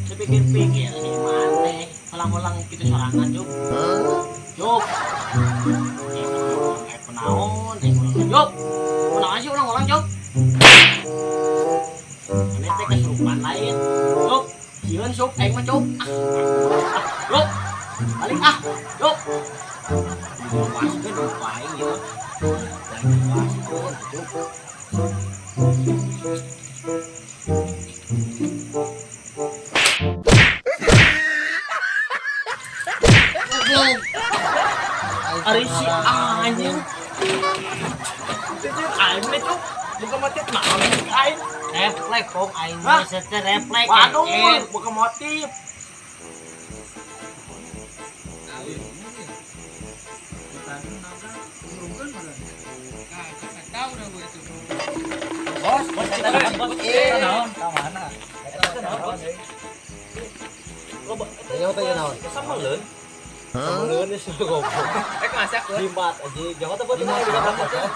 Saya pikir-pikir ini maneh ulang-ulang gitu sorangan, Cuk. Cuk. Eh, kunaon, eh ulang, Cuk. Kunaon sih ulang-ulang, Cuk? Maneh teh kesurupan lain. Cuk, sieun Cuk, aing mah, Cuk. Ah, ah, Cuk. Balik ah, Cuk. Lepaskeun ku aing ieu. Lepaskeun, Cuk. Ari si anjing. Aing mah, Cuk. Bukan motif naon aing. Refleks kok aing Hah? mah teh refleks. Waduh, Eh, bukan motif. Bos, bos, eta naon, bos? Eta naon? Ka mana? Tanya tanya naon? Sama leun. Sama leun sih goblok. Rek masak leun. Jimat anjing. Jangan teh buat aing digaplak teh.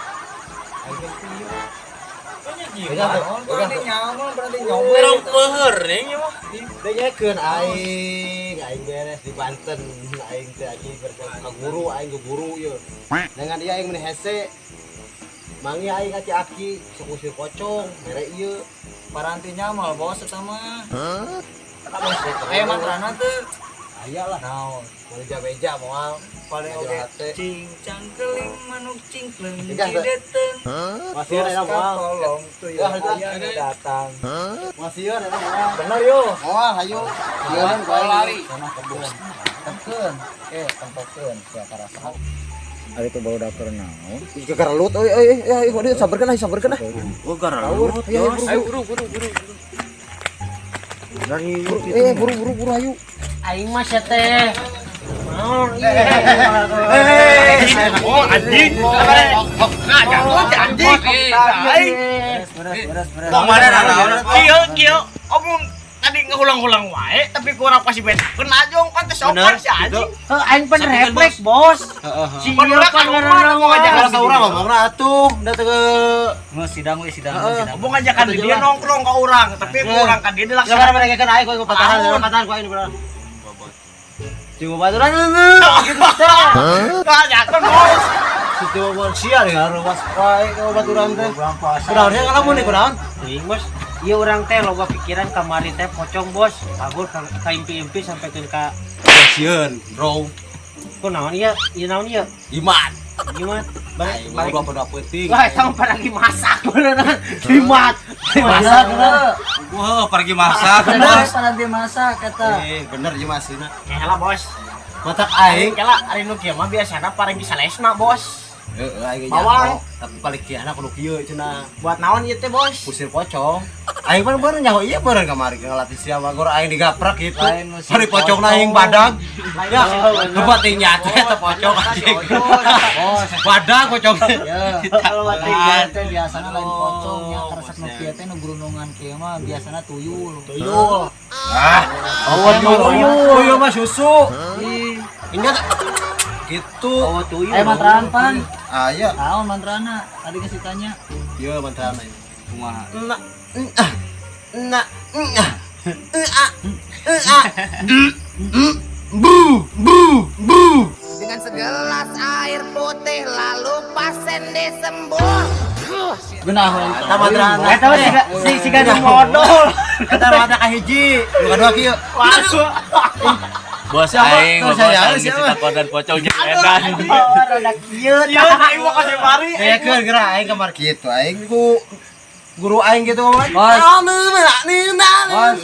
Jimat. Berarti nyaman, berarti nyoba. Terong peuheur ning ieu mah. Dengekeun aing, aing beres di Banten, aing teh anjing ka guru, aing ke guru ieu. Dengan ieu aing meuni hese. Mangi aing aki-aki sok usir pocong, mere ieu. Paranti nyamal bos eta mah. Aya mantrana teu? Aya lah. Naon? Mun beja moal Paling Ngajar oge hate. cincang keling manuk cingkleng Ega, teu. cideteung. Masih eta moal. Tolong tuyul Ya, ya. aya nu datang. Masih eta moal. Bener yo. Moal hayu. Sieun ku aing. Lari. Sana kebun. Temkeun. Eh, tempokeun sia karasa. Ari teh baru dapur naon? Ih kegerelut euy euy euy euy sabarkeun ah sabarkeun ah. Oh, garalut. Ayo buru buru buru. Dari eh buru buru buru ayo. Aing mah sia teh. Naon ieu? Oh, anjing. Nah, jangan anjing. Aing. Beres, beres, beres. Tong mana naon? Kieu kieu omong tadi ngulang-ulang wae tapi kurang pasti betakeun ajong kan teh sopan si anjing. Heuh, aing pan refleks, Bos. Si Pan ieu urang pan ka rumah, mau ngajakan Kalau saurang ngomongna atuh, da teu Ngeus sidang we sidang, sidang. Omong ngajakan di dia nongkrong ke urang, tapi kurang kan dia Ya dilaksanakan. mereka kan aing ku patahan, Naon? patahan ku aing bener. Cuma baturan Ngajakan bos. Situ mau sia deh harus wae ka baturan teh. Bulan puasa. Kunaon sia ngalamun nih kunaon? Teuing, Bos. Ieu urang teh loba pikiran kamari teh pocong, Bos. Kabur ka impi-impi sampai ka Sieun, bro. kunaon ieu? Ieu naon ieu? Iman. Gimana? Balik Balik. balik pada penting. Wah, eta mah lagi masak beneran. Jimat. Masak bener. Wah, pergi masak. Bener, paranti masak eta. Eh, bener ieu mah aslinya. Kela bos. Matak aing. Kela ari nu kieu mah biasana paling disalesna bos. Heeh, aing ge Bawang. nyaho. Tapi paling kiana kudu kieu cenah. Buat naon ieu teh bos? Kusir pocong. Aing mah bener nyaho ieu beureun kamari ngalatih sia mah gor aing digaprak gitu. Lain musim Hari pocong pocong. aing badag. Lain Ya, musim hebat teh nyata eta pocong anjing. Bos. Badag pocong. Ya, Kalau mati Ieu teh biasana lain pocong nya karesep nu bosnya. kieu teh nu gerundungan kieu mah biasana tuyul. Tuyul. Ah, oh tuyul. Tuyul mah susu. Ih, Ingat gitu. Oh, tuyul. aya mantraan pan. Ah, iya. Naon mantrana? Tadi geus ditanya. Ieu mantrana ieu. Kumaha? Na ah na ah ah ah bu bu bu. Dengan segelas air putih lalu pasien disembur. Geunah we. Eta mantrana. Eta mah siga si siga nu modol. Eta mantra ka hiji, nu kadua kieu. Waduh. Bos Siapa? aing, Tuh, bos saya, aing geus siapa? ditakonan pocong jeung edan. Oh, rada kieu. Ieu aing mah kasih mari. Kayakeun geura aing kamar kitu aing ku guru aing gitu ngomong. Bos. Bos.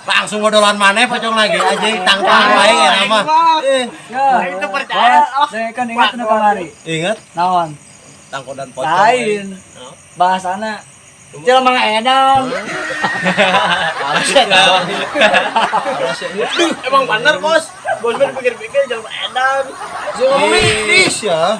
Langsung modolan maneh pocong lagi anjing tangtang aing ya mah. Eh, Ya. Aing teu percaya. Bos, saya kan ingat nu kamari. inget Naon? tangkodan pocong. Lain. Bahasana jelema edan. Harusnya harusnya. Emang bener bos. Bos mah dipikir-pikir jelema edan. Ih, ya.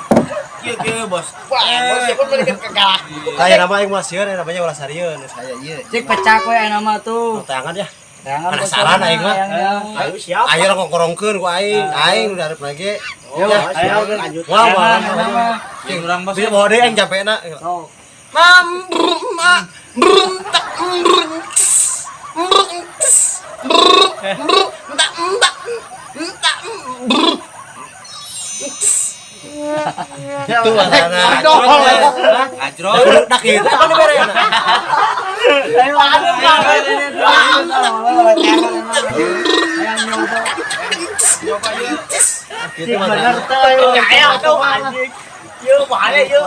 Kieu kieu bos. Wah, bos siapa balikin ke galak. Kayak nama aing mah sieun, namanya ulah sarieun saya ieu. Cik pecak we aya nama tuh. Tangan ya. Tangan Penasaran aing mah. Ayo siap. Ayo ngongkorongkeun ku aing, aing udah hareup lagi. Oh, Ya, siap lanjut. Wah, wah. Tangan nama. Cing urang bos. Bisa bawa deui aing capekna. Sok. Mam brum ma brum tak brum ts brum ts brum brum tak tak tak brum ts. Itu warna. Ajrol. Dak ieu kan bereana. Kitu mah. Kayak tuh anjing. Yeuh bahaya yeuh.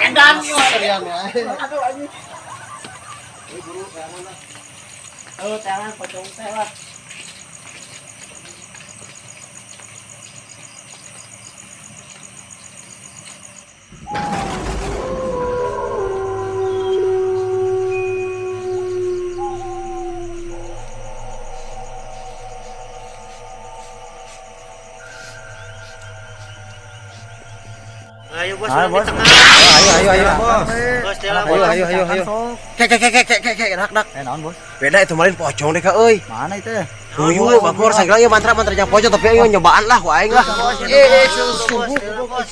Edan ieu. Aduh anjing. Oh, tangan pocong teh lah. Ayo bos, Ayo, di bos. tengah. Ayo ayo ayo. Bos. Bos, jalan, Ayo bos. ayo ayo ayo. Kek kek kek kek kek kek dak dak. Eh naon bos? Beda itu malin pocong deh ka euy. Mana itu ya? Tuyul bagor sagala ieu mantra-mantra jang pocong tapi ayo nyobaan lah ku aing lah. Eh Bos, jalan, bos.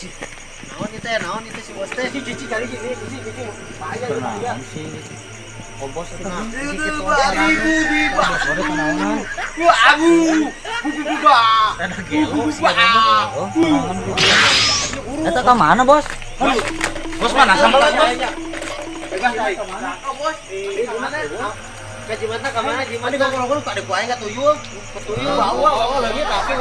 Naon itu ya, naon itu si bos teh. Cici cari cici cici cici. Bahaya Naon sih? Oh bos itu. Eta ka mana bos? Bos mana sambal bos? Ke Jimata ke mana? Jimata. Ini kalau tak ada ku aing ka tuyul. Tuyul bawa bawa lagi tapi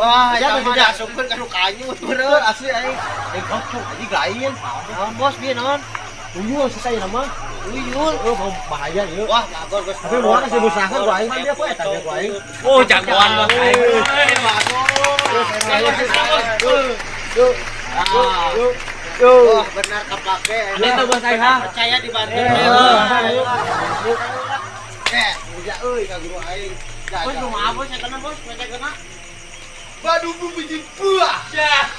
Wah, Ya, itu mah ya. diasupkeun ka nu kanyut bener. Asli aing. Eh pocong anjing lain. Naon bos, bieu naon? Tuyul sih saya nama. Tuyul. Oh bahaya ieu. Wah, bagor geus. Tapi moal sih busahan ku aing mah dia ku eta dia ku aing. Oh, jagoan bos. Wah, benar kepake. Itu bos aing ha. Percaya di Banten. Eh, udah euy ka guru aing. Bos, kumaha bos, saya kena bos, saya kena. Baduh biji buah. Ya.